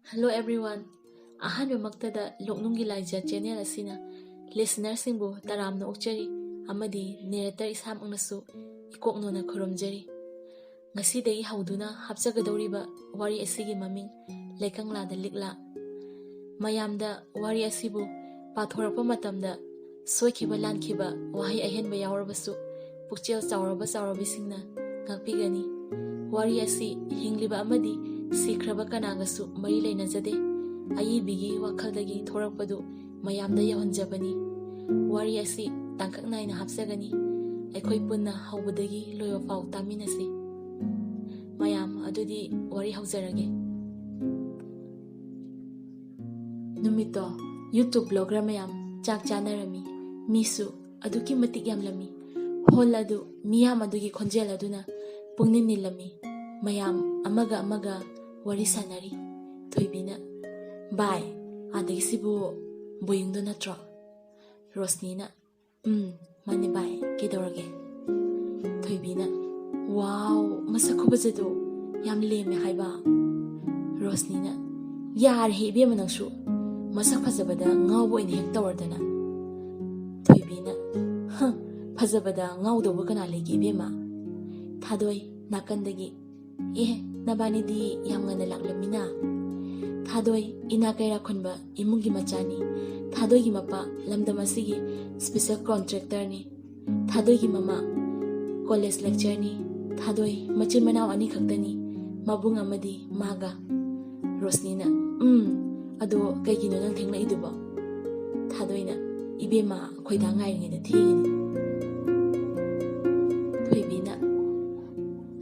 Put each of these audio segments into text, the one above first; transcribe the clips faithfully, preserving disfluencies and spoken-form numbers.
Hello everyone. ꯑꯍꯥꯟꯕꯃꯛꯇꯗ ꯂꯣꯛꯅꯨꯡꯒꯤ ꯂꯥꯏꯖ channel ꯑꯁꯤꯅ ꯂꯤꯁꯅꯔꯁꯤꯡꯕꯨ ꯇꯔꯥꯝꯅ ꯑꯣꯛꯆꯔꯤ ꯑꯃꯗꯤ ꯅꯦꯔꯦꯇꯔ ꯏꯁꯥꯃꯛꯅꯁꯨ ꯏꯀꯣꯛꯅꯣꯅ ꯈꯨꯔꯨꯝꯖꯔꯤ꯫ ꯉꯁꯤꯗꯒꯤ ꯍꯧꯗꯨꯅ ꯍꯥꯞꯆꯒꯗꯧꯔꯤꯕ ꯋꯥꯔꯤ ꯑꯁꯤꯒꯤ ꯃꯃꯤꯡ ꯂꯩꯀꯪꯂꯥꯗ ꯂꯤꯛꯂꯥ꯫ ꯃꯌꯥꯝꯗ ꯋꯥꯔꯤ ꯑꯁꯤꯕꯨ ꯄꯥꯊꯣꯔꯛꯄ ꯃꯇꯝꯗ ꯁꯣꯏꯈꯤꯕ ꯂꯥꯟꯈꯤꯕ ꯋꯥꯍꯩ ꯑꯍꯦꯟꯕ ꯌꯥꯎꯔꯕꯁꯨ ꯄꯨꯛꯆꯦꯜ ꯆꯥꯎꯔꯕ ꯆꯥꯎꯔꯕꯤꯁꯤꯡꯅ ꯉꯥꯛꯄꯤꯒꯅꯤ꯫ ꯋꯥꯔꯤ ꯑꯁꯤ ꯍꯤꯡꯂꯤꯕ ꯑꯃꯗꯤ ꯁꯤꯈ꯭ꯔꯕ ꯀꯅꯥꯒꯁꯨ ꯃꯔꯤ ꯂꯩꯅꯖꯗꯦ꯫ ꯑꯏꯕꯤꯒꯤ ꯋꯥꯈꯜꯗꯒꯤ ꯊꯣꯔꯛꯄꯗꯨ ꯃꯌꯥꯝꯗ ꯌꯧꯍꯟꯖꯕꯅꯤ꯫ ꯋꯥꯔꯤ ꯑꯁꯤ ꯇꯥꯡꯀꯛ ꯅꯥꯏꯅ ꯍꯥꯞꯆꯒꯅꯤ꯫ ꯑꯩꯈꯣꯏ ꯄꯨꯟꯅ ꯍꯧꯕꯗꯒꯤ ꯂꯣꯏꯕ ꯐꯥꯎ ꯇꯥꯃꯤꯟꯅꯁꯤ꯫ ꯃꯌꯥꯝ, ꯑꯗꯨꯗꯤ ꯋꯥꯔꯤ ꯍꯧꯖꯔꯒꯦ꯫ ꯅꯨꯃꯤꯠꯇꯣ YouTube blogger ꯃꯌꯥꯝ ꯆꯥꯛ ꯆꯥꯅꯔꯝꯃꯤ꯫ ꯃꯤꯁꯨ ꯑꯗꯨꯛꯀꯤ ꯃꯇꯤꯛ ꯌꯥꯝꯂꯝꯃꯤ꯫ ꯍꯣꯜ ꯑꯗꯨ ꯃꯤꯌꯥꯝ ꯑꯗꯨꯒꯤ ꯈꯣꯟꯖꯦꯜ ꯑꯗꯨꯅ ꯄꯨꯡꯅꯤꯜ ꯅꯤꯜꯂꯝꯃꯤ꯫ ꯃꯌꯥꯝ ꯑꯃꯒ ꯑꯃꯒ ꯋꯥꯔꯤ ꯁꯥꯟꯅꯔꯤ꯫ ꯊꯣꯏꯕꯤꯅ, "ꯚꯥꯏ, ꯑꯥꯗꯒꯤꯁꯤꯕꯨ ꯕꯣꯌꯤꯡꯗꯣ ꯅꯠꯇ꯭ꯔꯣ?" ꯔꯣꯁꯅꯤꯅ, "ꯎꯝ, ꯃꯥꯅꯦ ꯚꯥꯏ, ꯀꯩꯗꯧꯔꯒꯦ?" ꯊꯣꯏꯕꯤꯅ, "ꯋꯥꯎ, ꯃꯁꯛ ꯈꯨꯐꯖꯗꯣ, ꯌꯥꯝ ꯂꯦꯝꯃꯦ ꯍꯥꯏꯕ?" ꯔꯣꯁꯅꯤꯅ, "ꯌꯥꯔꯦꯍꯦ ꯏꯕꯦꯝꯃ ꯅꯪꯁꯨ, ꯃꯁꯛ ꯐꯖꯕꯗ ꯉꯥꯎꯕ ꯑꯣꯏꯅ ꯍꯦꯛ ꯇꯧꯔꯗꯅ꯫" ꯊꯣꯏꯕꯤꯅ, "ꯍ, ꯐꯖꯕꯗ ꯉꯥꯎꯗꯧꯕ ꯀꯅꯥ ꯂꯩꯒꯦ ꯏꯕꯦꯝꯃ?" ꯊꯥꯗꯣꯏ ꯅꯥꯀꯟꯗꯒꯤ, "ꯑꯦ, ꯅꯕꯥꯅꯤꯗꯤ ꯌꯥꯝ ꯉꯟꯅ ꯂꯥꯛꯂꯝꯃꯤꯅ꯫" ꯊꯥꯗꯣꯏ ꯏꯅꯥ ꯀꯩꯔꯥ ꯈꯨꯟꯕ ꯏꯃꯨꯡꯒꯤ ꯃꯆꯥꯅꯤ꯫ ꯊꯥꯗꯣꯏꯒꯤ ꯃꯄꯥ ꯂꯝꯗꯝ ꯑꯁꯤꯒꯤ special contractorꯅꯤ꯫ ꯊꯥꯗꯣꯏꯒꯤ ꯃꯃꯥ college lecturerꯅꯤ꯫ ꯊꯥꯗꯣꯏ ꯃꯆꯤꯟ ꯃꯅꯥꯎ ꯑꯅꯤ ꯈꯛꯇꯅꯤ, ꯃꯕꯨꯡ ꯑꯃꯗꯤ ꯃꯥꯒ꯫ ꯔꯣꯁꯅꯤꯅ, "ꯎꯝ, ꯑꯗꯣ ꯀꯩꯒꯤꯅꯣ ꯅꯪ ꯊꯦꯡꯂꯛꯏꯗꯨꯕꯣ?" ꯊꯥꯗꯣꯏꯅ, "ꯏꯕꯦꯝꯃ, ꯈꯣꯏꯗꯥ ꯉꯥꯏꯔꯤꯉꯩꯗ ꯊꯦꯡꯉꯤꯅꯤ꯫" ꯊꯣꯏꯕꯤꯅ,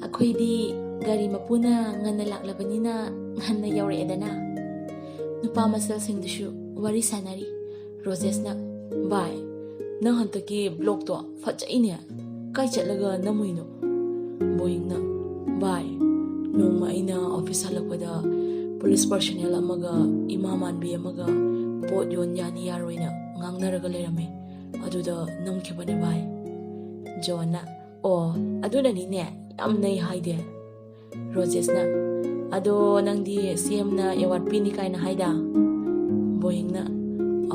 "ꯑꯩꯈꯣꯏꯗꯤ ꯒꯥꯔꯤ ꯃꯄꯨꯅ ꯉꯟꯅ ꯂꯥꯛꯂꯕꯅꯤꯅ ꯉꯟꯅ ꯌꯧꯔꯛꯑꯦꯗꯅ꯫" ꯅꯨꯄꯥ ꯃꯆꯥꯁꯤꯡꯗꯨꯁꯨ ꯋꯥꯔꯤ ꯁꯥꯟꯅꯔꯤ꯫ ꯔꯣꯖꯦꯁꯅ, "ꯚꯥꯏ, ꯅꯪ ꯍꯟꯗꯛꯀꯤ blogꯇꯣ ꯐꯖꯩꯅꯦ꯫ ꯀꯥꯏ ꯆꯠꯂꯒ ꯅꯝꯃꯨꯏꯅꯣ?" ꯕꯣꯌꯤꯡꯅ, "ꯚꯥꯏ, ꯅꯣꯡꯃ ꯑꯩꯅ office ꯍꯜꯂꯛꯄꯗ police personnel ꯑꯃꯒ ꯏꯃꯥ ꯃꯥꯟꯕꯤ ꯑꯃꯒ ꯄꯣꯠ ꯌꯣꯟ ꯌꯥꯅꯤ ꯌꯥꯔꯣꯏꯅ ꯉꯥꯡꯅꯔꯒ ꯂꯩꯔꯝꯃꯦ꯫ ꯑꯗꯨꯗ ꯅꯝꯈꯤꯕꯅꯦ ꯚꯥꯏ꯫" ꯖꯣꯟꯅ, "ꯑꯣ, ꯑꯗꯨꯅꯅꯤꯅꯦ, ꯌꯥꯝ ꯅꯩ ꯍꯥꯏꯗꯦ꯫" ꯔꯣꯖꯦꯁꯅ, ꯑꯗꯣ ꯅꯪꯗꯤ ꯁꯤ ꯑꯦꯝꯅ ꯑꯦꯋꯥꯔꯗ ꯄꯤꯅꯤ ꯀꯥꯏꯅ ꯍꯥꯏꯗ? ꯕꯣꯌꯤꯡꯅ,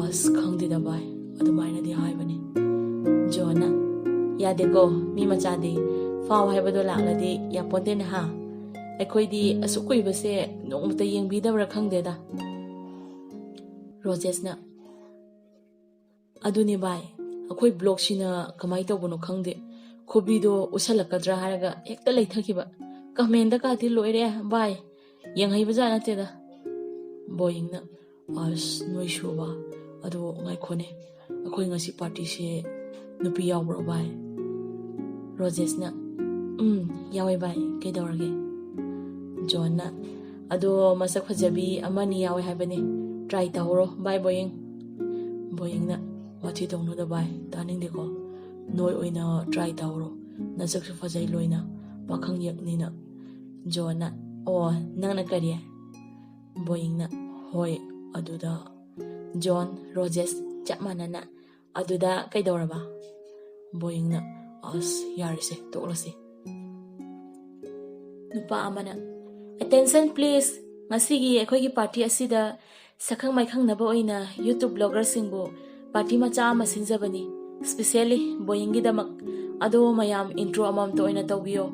"ꯑꯁ, ꯈꯪꯗꯦꯗ ꯚꯥꯏ, ꯑꯗꯨꯃꯥꯏꯅꯗꯤ ꯍꯥꯏꯕꯅꯤ꯫" ꯖꯣꯟꯅ, "ꯌꯥꯗꯦꯀꯣ, ꯃꯤ ꯃꯆꯥꯗꯤ ꯐꯥꯎ ꯍꯥꯏꯕꯗꯣ ꯂꯥꯛꯂꯗꯤ ꯌꯥꯄꯣꯟꯇꯦꯅꯦ ꯍꯥ꯫ ꯑꯩꯈꯣꯏꯗꯤ ꯑꯁꯨꯛ ꯀꯨꯏꯕꯁꯦ ꯅꯣꯡꯃꯇ ꯌꯦꯡꯕꯤꯗꯕ꯭ꯔꯥ ꯈꯪꯗꯦꯗ꯫" ꯔꯣꯖꯦꯁꯅ, "ꯑꯗꯨꯅꯦ ꯚꯥꯏ, ꯑꯩꯈꯣꯏ ꯕ꯭ꯂꯣꯛꯁꯤꯅ ꯀꯃꯥꯏꯅ ꯇꯧꯕꯅꯣ ꯈꯪꯗꯦ, ꯈꯨꯕꯤꯗꯣ ꯎꯠꯁꯜꯂꯛꯀꯗ꯭ꯔꯥ ꯍꯥꯏꯔꯒ ꯍꯦꯛꯇ ꯂꯩꯊꯈꯤꯕ꯫ ꯀꯃꯦꯟꯗ ꯀꯥꯗꯤ ꯂꯣꯏꯔꯦ ꯚꯥꯏ, ꯌꯦꯡꯍꯩꯕꯖꯥꯠ ꯅꯠꯇꯦꯗ꯫" ꯕꯣꯌꯤꯡꯅ, "ꯑꯁ, ꯅꯣꯏꯁꯨꯕ, ꯑꯗꯣ ꯉꯥꯏꯈꯣꯅꯦ, ꯑꯩꯈꯣꯏ ꯉꯁꯤ ꯄꯥꯔꯇꯤꯁꯦ ꯅꯨꯄꯤ ꯌꯥꯎꯕ꯭ꯔꯣ ꯚꯥꯏ?" ꯔꯣꯖꯦꯁꯅ, "ꯎꯝ, ꯌꯥꯎꯋꯦ ꯚꯥꯏ, ꯀꯩꯗꯧꯔꯒꯦ?" ꯖꯣꯟꯅ, "ꯑꯗꯣ ꯃꯁꯛ ꯐꯖꯕꯤ ꯑꯃꯅꯤ ꯌꯥꯎꯋꯦ ꯍꯥꯏꯕꯅꯦ, ꯇ꯭ꯔꯥꯏ ꯇꯧꯍꯧꯔꯣ ꯚꯥꯏ ꯕꯣꯌꯤꯡ꯫" ꯕꯣꯌꯤꯡꯅ, "ꯋꯥꯊꯤ ꯇꯧꯅꯨꯗ ꯚꯥꯏ, ꯇꯥꯅꯤꯡꯗꯦꯀꯣ꯫ ꯅꯣꯏ ꯑꯣꯏꯅ ꯇ꯭ꯔꯥꯏ ꯇꯧꯍꯧꯔꯣ, ꯅꯁꯛꯁꯨ ꯐꯖꯩ ꯂꯣꯏꯅ, ꯄꯥꯈꯪ ꯌꯛꯅꯤꯅ꯫" ꯖꯣꯟꯅ, "ꯑꯣ, ꯅꯪꯅ ꯀꯔꯤ?" ꯕꯣꯌꯤꯡꯅ, "ꯍꯣꯏ, ꯑꯗꯨꯗ꯫" ꯖꯣꯟ, ꯔꯣꯖꯦꯁ ꯆꯞ ꯃꯥꯟꯅꯅ, "ꯑꯗꯨꯗ ꯀꯩꯗꯧꯔꯕ?" ꯕꯣꯌꯤꯡꯅ, "ꯑꯁ, ꯌꯥꯔꯦꯁꯦ, ꯇꯣꯛꯂꯁꯤ꯫" ꯅꯨꯄꯥ ꯑꯃꯅ, "Attention please, ꯉꯁꯤꯒꯤ ꯑꯩꯈꯣꯏꯒꯤ ꯄꯥꯔꯇꯤ ꯑꯁꯤꯗ ꯁꯛꯈꯪ ꯃꯥꯏꯈꯪꯅꯕ ꯑꯣꯏꯅ YouTube ꯕ꯭ꯂꯣꯒꯔꯁꯤꯡꯕꯨ ꯄꯥꯔꯇꯤ ꯃꯆꯥ ꯑꯃ ꯁꯤꯟꯖꯕꯅꯤ, specially ꯕꯣꯌꯤꯡꯒꯤꯗꯃꯛ꯫ ꯑꯗꯣ ꯃꯌꯥꯝ ꯏꯟꯇ꯭ꯔꯣ ꯑꯃꯃꯝꯇ ꯑꯣꯏꯅ ꯇꯧꯕꯤꯌꯣ꯫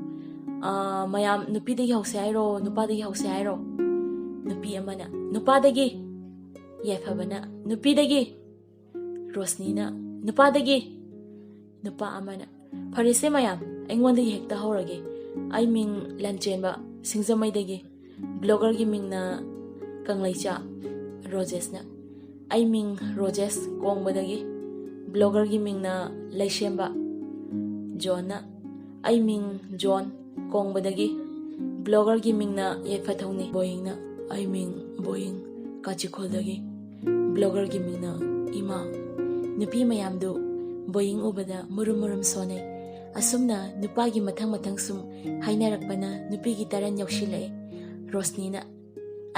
ꯑꯥ, ꯃꯌꯥꯝ ꯅꯨꯄꯤꯗꯒꯤ ꯍꯧꯁꯦ ꯍꯥꯏꯔꯣ, ꯅꯨꯄꯥꯗꯒꯤ ꯍꯧꯁꯦ ꯍꯥꯏꯔꯣ?" ꯅꯨꯄꯤ ꯑꯃꯅ, "ꯅꯨꯄꯥꯗꯒꯤ꯫" ꯌꯥꯏꯐꯕꯅ, "ꯅꯨꯄꯤꯗꯒꯤ꯫" ꯔꯣꯁꯅꯤꯅ, "ꯅꯨꯄꯥꯗꯒꯤ꯫" ꯅꯨꯄꯥ ꯑꯃꯅ, "ꯐꯔꯦꯁꯦ ꯃꯌꯥꯝ, ꯑꯩꯉꯣꯟꯗꯒꯤ ꯍꯦꯛꯇ ꯍꯧꯔꯒꯦ꯫ ꯑꯩ ꯃꯤꯡ ꯂꯟꯆꯦꯟꯕ, ꯁꯤꯡꯖꯃꯩꯗꯒꯤ꯫ ꯕ꯭ꯂꯣꯒꯔꯒꯤ ꯃꯤꯡꯅ ꯀꯪꯂꯩꯆꯥ꯫" ꯔꯣꯖꯦꯁꯅ, "ꯑꯩ ꯃꯤꯡ ꯔꯣꯖꯦꯁ, ꯀꯣꯡꯕꯗꯒꯤ꯫ ꯕ꯭ꯂꯣꯒꯔꯒꯤ ꯃꯤꯡꯅ ꯂꯩꯁꯦꯝꯕ꯫" ꯖꯣꯟꯅ, "ꯑꯩ ꯃꯤꯡ ꯖꯣꯟ, ꯀꯣꯡꯕꯗꯒꯤ꯫ ꯕ꯭ꯂꯣꯒꯔꯒꯤ ꯃꯤꯡꯅ ꯌꯥꯏꯐꯊꯧꯅꯤ꯫" ꯕꯣꯌꯤꯡꯅ, "ꯑꯩ ꯃꯤꯡ ꯕꯣꯌꯤꯡ, ꯀꯥꯆꯤꯈꯣꯜꯗꯒꯤ꯫ ꯕ꯭ꯂꯣꯒꯔꯒꯤ ꯃꯤꯡꯅ ꯏꯃꯥ꯫" ꯅꯨꯄꯤ ꯃꯌꯥꯝꯗꯨ ꯕꯣꯌꯤꯡ ꯎꯕꯗ ꯃꯨꯔꯨꯝ ꯃꯨꯔꯨꯝ ꯁꯣꯟꯅꯩ꯫ ꯑꯁꯨꯝꯅ ꯅꯨꯄꯥꯒꯤ ꯃꯊꯪ ꯃꯊꯪ ꯁꯨꯝ ꯍꯥꯏꯅꯔꯛꯄꯅ ꯅꯨꯄꯤꯒꯤ ꯇꯔꯟ ꯌꯧꯁꯤꯜꯂꯛꯑꯦ꯫ ꯔꯣꯁꯅꯤꯅ,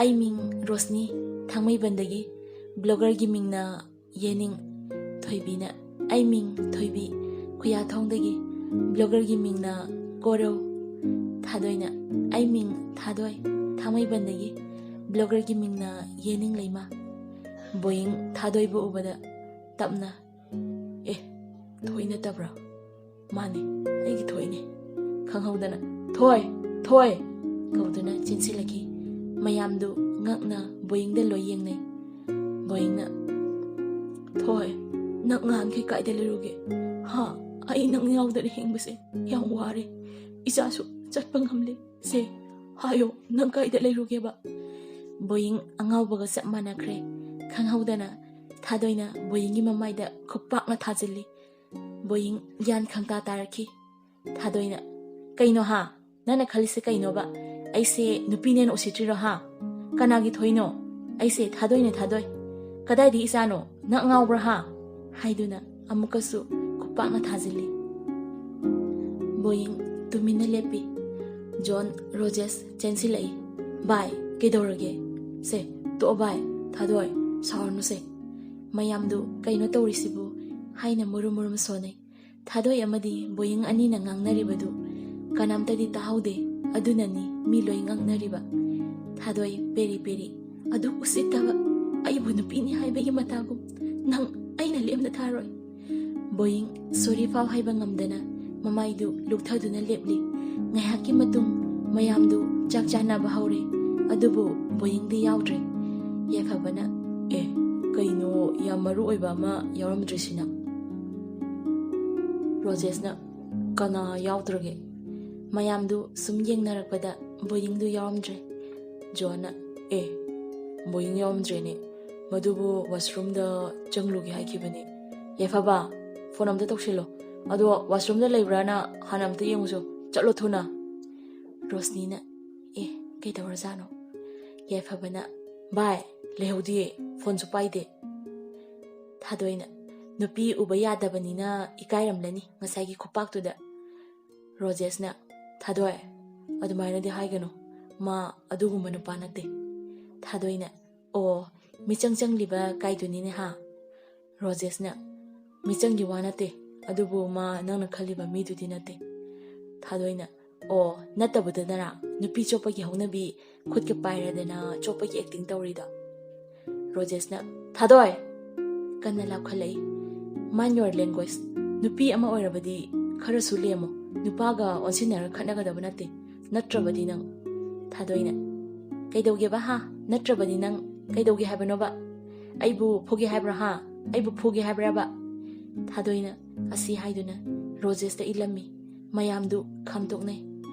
"ꯑꯩ ꯃꯤꯡ ꯔꯣꯁꯅꯤ, ꯊꯥꯡꯃꯩꯕꯟꯗꯒꯤ꯫ ꯕ꯭ꯂꯣꯒꯔꯒꯤ ꯃꯤꯡꯅ ꯌꯦꯅꯤꯡ꯫" ꯊꯣꯏꯕꯤꯅ, "ꯑꯩ ꯃꯤꯡ ꯊꯣꯏꯕꯤ, ꯈꯨꯌꯥꯊꯣꯡꯗꯒꯤ꯫ ꯕ꯭ꯂꯣꯒꯔꯒꯤ ꯃꯤꯡꯅ ꯀꯣꯔꯧ꯫" ꯊꯥꯗꯣꯏꯅ, "ꯑꯩ ꯃꯤꯡ ꯊꯥꯗꯣꯏ, ꯊꯥꯡꯃꯩꯕꯟꯗꯒꯤ꯫ ꯕ꯭ꯂꯣꯒꯔꯒꯤ ꯃꯤꯡꯅ ꯌꯦꯅꯤꯡ ꯂꯩꯃ꯫ ꯕꯣꯌꯤꯡ ꯊꯥꯗꯣꯏꯕꯨ ꯎꯕꯗ ꯇꯞꯅ, "ꯑꯦ, ꯊꯣꯏ ꯅꯠꯇꯕ꯭ꯔꯥ? ꯃꯥꯅꯦ, ꯑꯩꯒꯤ ꯊꯣꯏꯅꯦ"꯫ ꯈꯪꯍꯧꯗꯅ, "ꯊꯣꯏ! ꯊꯣꯏ!" ꯀꯧꯗꯨꯅ ꯆꯦꯟꯁꯤꯜꯂꯛꯈꯤ꯫ ꯃꯌꯥꯝꯗꯨ ꯉꯛꯅ ꯕꯣꯌꯤꯡꯗ ꯂꯣꯏ ꯌꯦꯡꯅꯩ꯫ ꯕꯣꯌꯤꯡꯅ, "ꯊꯣꯏ, ꯅꯪ ꯉꯍꯥꯟꯈꯩ ꯀꯥꯏꯗ ꯂꯩꯔꯨꯒꯦ? ꯍꯥ? ꯑꯩ ꯅꯪ ꯌꯥꯎꯗꯅ ꯍꯤꯡꯕꯁꯦ ꯌꯥꯝ ꯋꯥꯔꯦ꯫ ꯏꯆꯥꯁꯨ ꯆꯠꯄ ꯉꯝꯂꯦ꯫ ꯁꯦ, ꯍꯥꯏꯌꯣ, ꯅꯪ ꯀꯥꯏꯗ ꯂꯩꯔꯨꯒꯦꯕ?" ꯕꯣꯌꯤꯡ ꯑꯉꯥꯎꯕꯒ ꯆꯞ ꯃꯥꯟꯅꯈ꯭ꯔꯦ꯫ ꯈꯪꯍꯧꯗꯅ ꯊꯥꯗꯣꯏꯅ ꯕꯣꯌꯤꯡꯒꯤ ꯃꯃꯥꯏꯗ ꯈꯨꯄꯥꯛꯅ ꯊꯥꯖꯤꯜꯂꯤ꯫ ꯕꯣꯌꯤꯡ ꯒ꯭ꯌꯥꯟ ꯈꯪꯇꯥ ꯇꯥꯔꯛꯈꯤ꯫ ꯊꯥꯗꯣꯏꯅ, "ꯀꯩꯅꯣ ꯍꯥ? ꯅꯪꯅ ꯈꯜꯂꯤꯁꯦ ꯀꯩꯅꯣꯕ? ꯑꯩꯁꯦ ꯅꯨꯄꯤꯅꯦꯅ ꯎꯁꯤꯠꯇ꯭ꯔꯤꯔꯣ ꯍꯥ? ꯀꯅꯥꯒꯤ ꯊꯣꯏꯅꯣ? ꯑꯩꯁꯦ ꯊꯥꯗꯣꯏꯅꯦ, ꯊꯥꯗꯣꯏ꯫ ꯀꯗꯥꯏꯗꯒꯤ ꯏꯆꯥꯅꯣ? ꯅꯪ ꯑꯉꯥꯎꯕ꯭ꯔꯥ ꯍꯥ?" ꯍꯥꯏꯗꯨꯅ ꯑꯃꯨꯛꯀꯁꯨ ꯈꯨꯄꯥꯛꯅ ꯊꯥꯖꯤꯜꯂꯤ꯫ ꯕꯣꯌꯤꯡ ꯇꯨꯃꯤꯟꯅ ꯂꯦꯞꯄꯤ꯫ ꯖꯣꯟ, ꯔꯣꯖꯦꯁ ꯆꯦꯟꯁꯤꯜꯂꯛꯏ꯫ "ꯚꯥꯏ, ꯀꯩꯗꯧꯔꯒꯦ? ꯁꯦ, ꯇꯣꯛꯑꯣ ꯚꯥꯏ, ꯊꯥꯗꯣꯏ, ꯁꯥꯎꯔꯅꯨꯁꯦ꯫ ꯃꯌꯥꯝꯗꯨ ꯀꯩꯅꯣ ꯇꯧꯔꯤꯁꯤꯕꯨ?" ꯍꯥꯏꯅ ꯃꯨꯔꯨꯝ ꯃꯨꯔꯨꯝ ꯁꯣꯟꯅꯩ꯫ ꯊꯥꯗꯣꯏ ꯑꯃꯗꯤ ꯕꯣꯌꯤꯡ ꯑꯅꯤꯅ ꯉꯥꯡꯅꯔꯤꯕꯗꯨ ꯀꯅꯥꯝꯇꯗꯤ ꯇꯥꯍꯧꯗꯦ, ꯑꯗꯨꯅꯅꯤ ꯃꯤ ꯂꯣꯏ ꯉꯥꯡꯅꯔꯤꯕ꯫ ꯊꯥꯗꯣꯏ ꯄꯦꯔꯤ ꯄꯦꯔꯤ, "ꯑꯗꯨ ꯎꯁꯤꯠꯇꯕ, ꯑꯩꯕꯨ ꯅꯨꯄꯤꯅꯤ ꯍꯥꯏꯕꯒꯤ ꯃꯇꯥꯒꯨꯝ, ꯅꯪ ꯑꯩꯅ ꯂꯦꯝꯅ ꯊꯥꯔꯣꯏ"꯫ ꯕꯣꯌꯤꯡ ꯁꯣꯔꯤ ꯐꯥꯎ ꯍꯥꯏꯕ ꯉꯝꯗꯅ ꯃꯃꯥꯏꯗꯨ ꯂꯨꯛꯊꯗꯨꯅ ꯂꯦꯞꯂꯤ꯫ ꯉꯥꯏꯍꯥꯛꯀꯤ ꯃꯇꯨꯡ ꯃꯌꯥꯝꯗꯨ ꯆꯥꯛ ꯆꯥꯅꯕ ꯍꯧꯔꯦ, ꯑꯗꯨꯕꯨ ꯕꯣꯌꯤꯡꯗꯤ ꯌꯥꯎꯗ꯭ꯔꯦ꯫ ꯌꯥꯏꯐꯕꯅ, "ꯑꯦ, ꯀꯩꯅꯣ ꯌꯥꯝ ꯃꯔꯨ ꯑꯣꯏꯕ ꯑꯃ ꯌꯥꯎꯔꯝꯗ꯭ꯔꯤꯁꯤꯅ?" ꯔꯣꯖꯦꯁꯅ, "ꯀꯅꯥ ꯌꯥꯎꯗ꯭ꯔꯒꯦ?" ꯃꯌꯥꯝꯗꯨ ꯁꯨꯝ ꯌꯦꯡꯅꯔꯛꯄꯗ ꯕꯣꯌꯤꯡꯗꯨ ꯌꯥꯎꯔꯝꯗ꯭ꯔꯦ꯫ ꯖꯣꯟꯅ, "ꯑꯦ, ꯕꯣꯌꯤꯡ ꯌꯥꯎꯔꯝꯗ꯭ꯔꯦꯅꯦ꯫ ꯃꯗꯨꯕꯨ ꯋꯥꯁꯔꯨꯝꯗ ꯆꯪꯂꯨꯒꯦ ꯍꯥꯏꯈꯤꯕꯅꯦ꯫ ꯌꯥꯏꯐꯕ, ꯐꯣꯟ ꯑꯝꯇ ꯇꯧꯁꯤꯜꯂꯣ꯫ ꯑꯗꯣ ꯋꯥꯁꯔꯨꯝꯗ ꯂꯩꯕ꯭ꯔꯥꯅ ꯍꯥꯟꯅ ꯑꯝꯇ ꯌꯦꯡꯉꯨꯁꯨ꯫ ꯆꯠꯂꯣ ꯊꯨꯅ"꯫ ꯔꯣꯁꯅꯤꯅ, "ꯑꯦ, ꯀꯩꯗꯧꯔꯖꯥꯠꯅꯣ?" ꯌꯥꯏꯐꯕꯅ, "ꯚꯥꯏ, ꯂꯩꯍꯧꯗꯤꯌꯦ, ꯐꯣꯟꯁꯨ ꯄꯥꯏꯗꯦ"꯫ ꯊꯥꯗꯣꯏꯅ, "ꯅꯨꯄꯤ ꯎꯕ ꯌꯥꯗꯕꯅꯤꯅ ꯏꯀꯥꯏꯔꯝꯂꯅꯤ ꯉꯁꯥꯏꯒꯤ ꯈꯨꯄꯥꯛꯇꯨꯗ"꯫ ꯔꯣꯖꯦꯁꯅ, "ꯊꯥꯗꯣꯏ, ꯑꯗꯨꯃꯥꯏꯅꯗꯤ ꯍꯥꯏꯒꯅꯨ, ꯃꯥ ꯑꯗꯨꯒꯨꯝꯕ ꯅꯨꯄꯥ ꯅꯠꯇꯦ"꯫ ꯊꯥꯗꯣꯏꯅ, "ꯑꯣ, ꯃꯤꯆꯪ ꯆꯪꯂꯤꯕ ꯀꯥꯏꯗꯨꯅꯤꯅꯦ ꯍꯥ"꯫ ꯔꯣꯖꯦꯁꯅ, "ꯃꯤꯆꯪꯒꯤ ꯋꯥ ꯅꯠꯇꯦ, ꯑꯗꯨꯕꯨ ꯃꯥ ꯅꯪꯅ ꯈꯜꯂꯤꯕ ꯃꯤꯗꯨꯗꯤ ꯅꯠꯇꯦ"꯫ ꯊꯥꯗꯣꯏꯅ, "ꯑꯣ, ꯅꯠꯇꯕꯗꯨꯅꯔꯥ? ꯅꯨꯄꯤ ꯆꯣꯞꯄꯒꯤ ꯍꯧꯅꯕꯤ, ꯈꯨꯠꯀ ꯄꯥꯏꯔꯗꯅ ꯆꯣꯞꯄꯒꯤ ꯑꯦꯛꯇꯤꯡ ꯇꯧꯔꯤꯗꯣ?" ꯔꯣꯖꯦꯁꯅ, "ꯊꯥꯗꯣꯏ!" ꯀꯟꯅ ꯂꯥꯎꯈꯠꯂꯛꯏ꯫ "Mind your language꯫ ꯅꯨꯄꯤ ꯑꯃ ꯑꯣꯏꯔꯕꯗꯤ ꯈꯔꯁꯨ ꯂꯦꯝꯃꯣ꯫ ꯅꯨꯄꯥꯒ ꯑꯣꯟꯁꯤꯟꯅꯔꯒ ꯈꯠꯅꯒꯗꯕ ꯅꯠꯇꯦ꯫ ꯅꯠꯇ꯭ꯔꯕꯗꯤ ꯅꯪ..." ꯊꯥꯗꯣꯏꯅ, "ꯀꯩꯗꯧꯒꯦꯕ, ꯍꯥ? ꯅꯠꯇ꯭ꯔꯕꯗꯤ ꯅꯪ ꯀꯩꯗꯧꯒꯦ ꯍꯥꯏꯕꯅꯣꯕ? ꯑꯩꯕꯨ ꯐꯨꯒꯦ ꯍꯥꯏꯕ꯭ꯔꯥ, ꯍꯥ? ꯑꯩꯕꯨ ꯐꯨꯒꯦ ꯍꯥꯏꯕ꯭ꯔꯥꯕ?" ꯊꯥꯗꯣꯏꯅ ꯑꯁꯤ ꯍꯥꯏꯗꯨꯅ ꯔꯣꯖꯦꯁꯇ ꯏꯜꯂꯝꯃꯤ꯫ ꯃꯌꯥꯝꯗꯨ ꯈꯥꯝꯗꯣꯛꯅꯩ꯫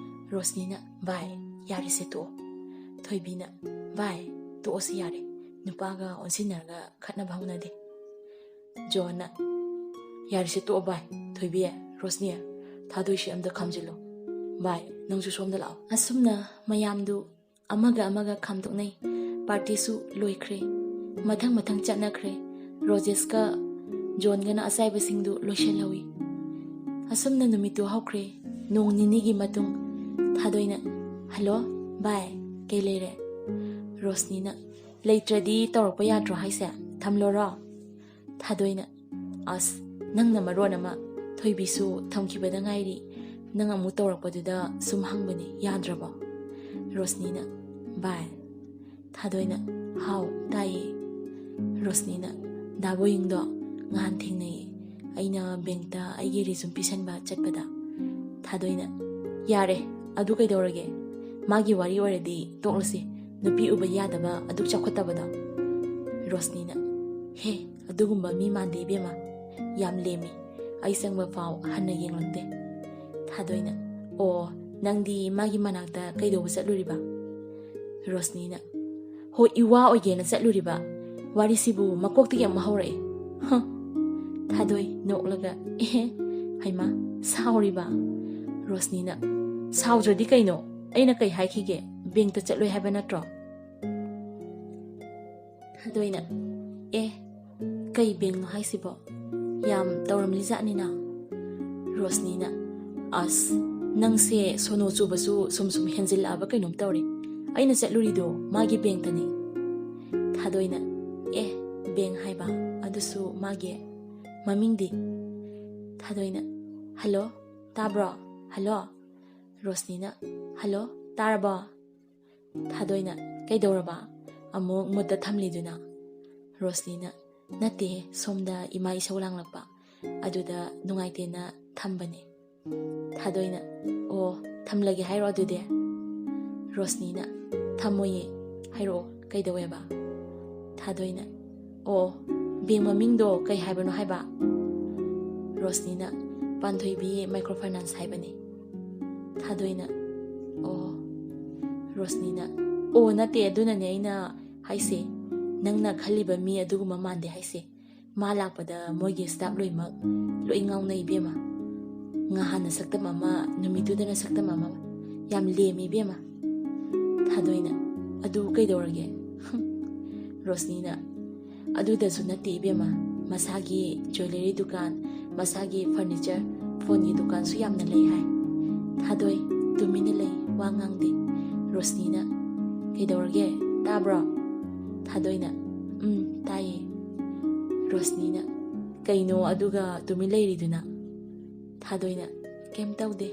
ꯔꯣꯁꯅꯤꯅ, "ꯚꯥꯏ, ꯌꯥꯔꯦꯁꯦ, ꯇꯣꯛꯑꯣ꯫" ꯊꯣꯏꯕꯤꯅ, "ꯚꯥꯏ, ꯇꯣꯛꯑꯁꯤ ꯌꯥꯔꯦ꯫ ꯅꯨꯄꯥꯒ ꯑꯣꯟꯁꯤꯟꯅꯔꯒ ꯈꯠꯅꯕ ꯍꯧꯅꯗꯦ꯫" ꯖꯣꯟꯅ, "ꯌꯥꯔꯦꯁꯦ, ꯇꯣꯛꯑꯣ ꯚꯥꯏ꯫ ꯊꯣꯏꯕꯤ, ꯔꯣꯁꯅꯤ, ꯊꯥꯗꯣꯏꯁꯤ ꯑꯝꯇ ꯈꯥꯝꯖꯤꯜꯂꯣ꯫ ꯚꯥꯏ, ꯅꯪꯁꯨ ꯁꯣꯝꯗ ꯂꯥꯛꯑꯣ꯫" ꯑꯁꯨꯝꯅ ꯃꯌꯥꯝꯗꯨ ꯑꯃꯒ ꯑꯃꯒ ꯈꯥꯝꯗꯣꯛꯅꯩ꯫ ꯄꯥꯔꯇꯤꯁꯨ ꯂꯣꯏꯈ꯭ꯔꯦ꯫ ꯃꯊꯪ ꯃꯊꯪ ꯆꯠꯅꯈ꯭ꯔꯦ꯫ ꯔꯣꯖꯦꯁꯀ ꯖꯣꯟꯒꯅ ꯑꯆꯥꯏꯕꯁꯤꯡꯗꯨ ꯂꯣꯏꯁꯤꯜꯍꯧꯏ꯫ ꯑꯁꯨꯝꯅ ꯅꯨꯃꯤꯠꯇꯨ ꯍꯧꯈ꯭ꯔꯦ꯫ ꯅꯣꯡ ꯅꯤꯅꯤꯒꯤ ꯃꯇꯨꯡ ꯊꯥꯗꯣꯏꯅ, "ꯍꯜꯂꯣ, ꯚꯥꯏ, ꯀꯩ ꯂꯩꯔꯦ?" ꯔꯣꯁꯅꯤꯅ, "ꯂꯩꯇ꯭ꯔꯗꯤ ꯇꯧꯔꯛꯄ ꯌꯥꯗ꯭ꯔꯣ ꯍꯥꯏꯁꯦ? ꯊꯝꯂꯣꯔꯣ?" ꯊꯥꯗꯣꯏꯅ, "ꯑꯁ, ꯅꯪꯅ ꯃꯔꯣꯟ ꯑꯃ ꯊꯣꯏꯕꯤꯁꯨ ꯊꯝꯈꯤꯕꯗ ꯉꯥꯏꯔꯤ, ꯅꯪ ꯑꯃꯨꯛ ꯇꯧꯔꯛꯄꯗꯨꯗ ꯁꯨꯝ ꯍꯪꯕꯅꯤ, ꯌꯥꯗ꯭ꯔꯕꯣ?" ꯔꯣꯁꯅꯤꯅ, "ꯚꯥꯏ꯫" ꯊꯥꯗꯣꯏꯅ, "ꯍꯥꯎ, ꯇꯥꯏꯌꯦ꯫" ꯔꯣꯁꯅꯤꯅ, "ꯗꯥ ꯕꯣꯌꯤꯡꯗꯣ ꯉꯍꯥꯟ ꯊꯦꯡꯅꯩꯌꯦ, ꯑꯩꯅ ꯕꯦꯡꯛꯇ ꯑꯩꯒꯤ ꯔꯤꯖꯨꯝ ꯄꯤꯁꯟꯕ ꯆꯠꯄꯗ꯫" ꯊꯥꯗꯣꯏꯅ, "ꯌꯥꯔꯦ, ꯑꯗꯨ ꯀꯩꯗꯧꯔꯒꯦ? ꯃꯥꯒꯤ ꯋꯥꯔꯤ ꯑꯣꯏꯔꯗꯤ ꯇꯣꯛꯂꯁꯤ, ꯅꯨꯄꯤ ꯎꯕ ꯌꯥꯗꯕ ꯑꯗꯨꯛ ꯆꯥꯎꯈꯠꯇꯕꯗꯣ꯫" ꯔꯣꯁꯅꯤꯅ, "ꯍꯦ, ꯑꯗꯨꯒꯨꯝꯕ ꯃꯤ ꯃꯥꯟꯗꯦ ꯏꯕꯦꯝꯃ, ꯌꯥꯝ ꯂꯦꯝꯃꯤ, ꯑꯩ ꯆꯪꯕ ꯐꯥꯎ ꯍꯟꯅ ꯌꯦꯡꯂꯛꯇꯦ꯫" ꯊꯥꯗꯣꯏꯅ, "ꯑꯣ, ꯅꯪꯗꯤ ꯃꯥꯒꯤ ꯃꯅꯥꯛꯇ ꯀꯩꯗꯧꯕ ꯆꯠꯂꯨꯔꯤꯕ?" ꯔꯣꯁꯅꯤꯅ, "ꯍꯣ, ꯏꯋꯥ ꯑꯣꯏꯒꯦꯅ ꯆꯠꯂꯨꯔꯤꯕ꯫ ꯋꯥꯔꯤꯁꯤꯕꯨ ꯃꯀꯣꯛꯇꯒꯤ ꯑꯃꯨꯛ ꯍꯧꯔꯛꯑꯦ꯫ ꯍ꯫" ꯊꯥꯗꯣꯏ ꯅꯣꯛꯂꯒ, "ꯑꯦꯍꯦ, ꯍꯩꯃꯥ, ꯁꯥꯎꯔꯤꯕ?" ꯔꯣꯁꯅꯤꯅ, "ꯁꯥꯎꯗ꯭ꯔꯗꯤ ꯀꯩꯅꯣ? ꯑꯩꯅ ꯀꯩ ꯍꯥꯏꯈꯤꯒꯦ? ꯕꯦꯡꯛꯇ ꯆꯠꯂꯣꯏ ꯍꯥꯏꯕ ꯅꯠꯇ꯭ꯔꯣ?" ꯊꯥꯗꯣꯏꯅ, "ꯑꯦ, ꯀꯩ ꯕꯦꯡꯛꯅꯣ ꯍꯥꯏꯁꯤꯕꯣ? ꯌꯥꯝ ꯇꯧꯔꯝꯂꯤꯖꯥꯠꯅꯤꯅ꯫" ꯔꯣꯁꯅꯤꯅ, "ꯑꯁ, ꯅꯪꯁꯦ ꯁꯣꯅꯣ ꯆꯨꯕꯁꯨ ꯁꯨꯝ ꯁꯨꯝ ꯍꯦꯟꯖꯤꯜꯂꯛꯑꯕ ꯀꯩꯅꯣꯝ ꯇꯧꯔꯦ꯫ ꯑꯩꯅ ꯆꯠꯂꯨꯔꯤꯗꯣ ꯃꯥꯒꯤ ꯕꯦꯡꯛꯇꯅꯤ꯫" ꯊꯥꯗꯣꯏꯅ, "ꯑꯦ, ꯕꯦꯡꯛ ꯍꯥꯏꯕ, ꯑꯗꯨꯁꯨ ꯃꯥꯒꯤ? ꯃꯃꯤꯡꯗꯤ?" ꯊꯥꯗꯣꯏꯅ, "ꯍꯜꯂꯣ, ꯇꯥꯕ꯭ꯔꯣ? ꯍꯜꯂꯣ?" ꯔꯣꯁꯅꯤꯅ, "ꯍꯜꯂꯣ?" ꯇꯥꯔꯕꯣ? ꯊꯥꯗꯣꯏꯅ, "ꯀꯩꯗꯧꯔꯕ? ꯑꯃꯨꯛ ꯃꯨꯠꯇ ꯊꯝꯂꯤꯗꯨꯅ?" ꯔꯣꯁꯅꯤꯅ, "ꯅꯠꯇꯦ, ꯁꯣꯝꯗ ꯏꯃꯥ ꯏꯁꯧ ꯂꯥꯡꯂꯛꯄ, ꯑꯗꯨꯗ ꯅꯨꯡꯉꯥꯏꯇꯦꯅ ꯊꯝꯕꯅꯦ꯫" ꯊꯥꯗꯣꯏꯅ, "ꯑꯣ, ꯊꯝꯂꯒꯦ ꯍꯥꯏꯔꯣ ꯑꯗꯨꯗꯤ?" ꯔꯣꯁꯅꯤꯅ, "ꯊꯝꯃꯣꯏꯌꯦ, ꯍꯥꯏꯔꯛꯑꯣ, ꯀꯩꯗꯧꯋꯦꯕ?" ꯊꯥꯗꯣꯏꯅ, "ꯑꯣ, ꯕꯦꯡ ꯃꯃꯤꯡꯗꯣ ꯀꯩ ꯍꯥꯏꯕꯅꯣ ꯍꯥꯏꯕ?" ꯔꯣꯁꯅꯤꯅ, "ꯄꯥꯟꯊꯣꯏꯕꯤ ꯃꯥꯏꯀ꯭ꯔꯣ ꯐꯥꯏꯅꯥꯟꯁ ꯍꯥꯏꯕꯅꯦ꯫" ꯊꯥꯗꯣꯏꯅ, "ꯑꯣ꯫" ꯔꯣꯁꯅꯤꯅ, "ꯑꯣ, ꯅꯠꯇꯦ, ꯑꯗꯨꯅꯅꯦ ꯑꯩꯅ ꯍꯥꯏꯁꯦ, ꯅꯪꯅ ꯈꯜꯂꯤꯕ ꯃꯤ ꯑꯗꯨꯒꯨꯝꯕ ꯃꯥꯟꯗꯦ ꯍꯥꯏꯁꯦ꯫ ꯃꯥ ꯂꯥꯛꯄꯗ ꯃꯣꯏꯒꯤ ꯁ꯭ꯇꯥꯐ ꯂꯣꯏꯅꯃꯛ ꯂꯣꯏ ꯉꯥꯎꯅꯩ ꯏꯕꯦꯝꯃ꯫ ꯉꯍꯥꯟꯅ ꯁꯛꯇꯝ ꯑꯃ, ꯅꯨꯃꯤꯠꯇꯨꯗꯅ ꯁꯛꯇꯝ ꯑꯃ, ꯌꯥꯝ ꯂꯦꯝꯃꯤ ꯏꯕꯦꯝꯃ꯫" ꯊꯥꯗꯣꯏꯅ, "ꯑꯗꯨ ꯀꯩꯗꯧꯔꯒꯦ?" ꯔꯣꯁꯅꯤꯅ, "ꯑꯗꯨꯗꯁꯨ ꯅꯠꯇꯦ ꯏꯕꯦꯝꯃ, ꯃꯁꯥꯒꯤ ꯖ꯭ꯋꯦꯂꯔꯤ ꯗꯨꯀꯥꯟ, ꯃꯁꯥꯒꯤ ꯐꯔꯅꯤꯆꯔ, ꯐꯣꯟꯒꯤ ꯗꯨꯀꯥꯟꯁꯨ ꯌꯥꯝꯅ ꯂꯩ ꯍꯥꯏ꯫" ꯊꯥꯗꯣꯏ ꯇꯨꯃꯤꯟꯅ ꯂꯩ, ꯋꯥ ꯉꯥꯡꯗꯦ꯫ ꯔꯣꯁꯅꯤꯅ, "ꯀꯩꯗꯧꯔꯒꯦ? ꯇꯥꯕ꯭ꯔꯣ?" ꯊꯥꯗꯣꯏꯅ, "ꯎꯝ, ꯇꯥꯏꯌꯦ꯫" ꯔꯣꯁꯅꯤꯅ, "ꯀꯩꯅꯣ ꯑꯗꯨꯒ ꯇꯨꯃꯤꯟ ꯂꯩꯔꯤꯗꯨꯅ?" ꯊꯥꯗꯣꯏꯅ, "ꯀꯩꯝ ꯇꯧꯗꯦ꯫"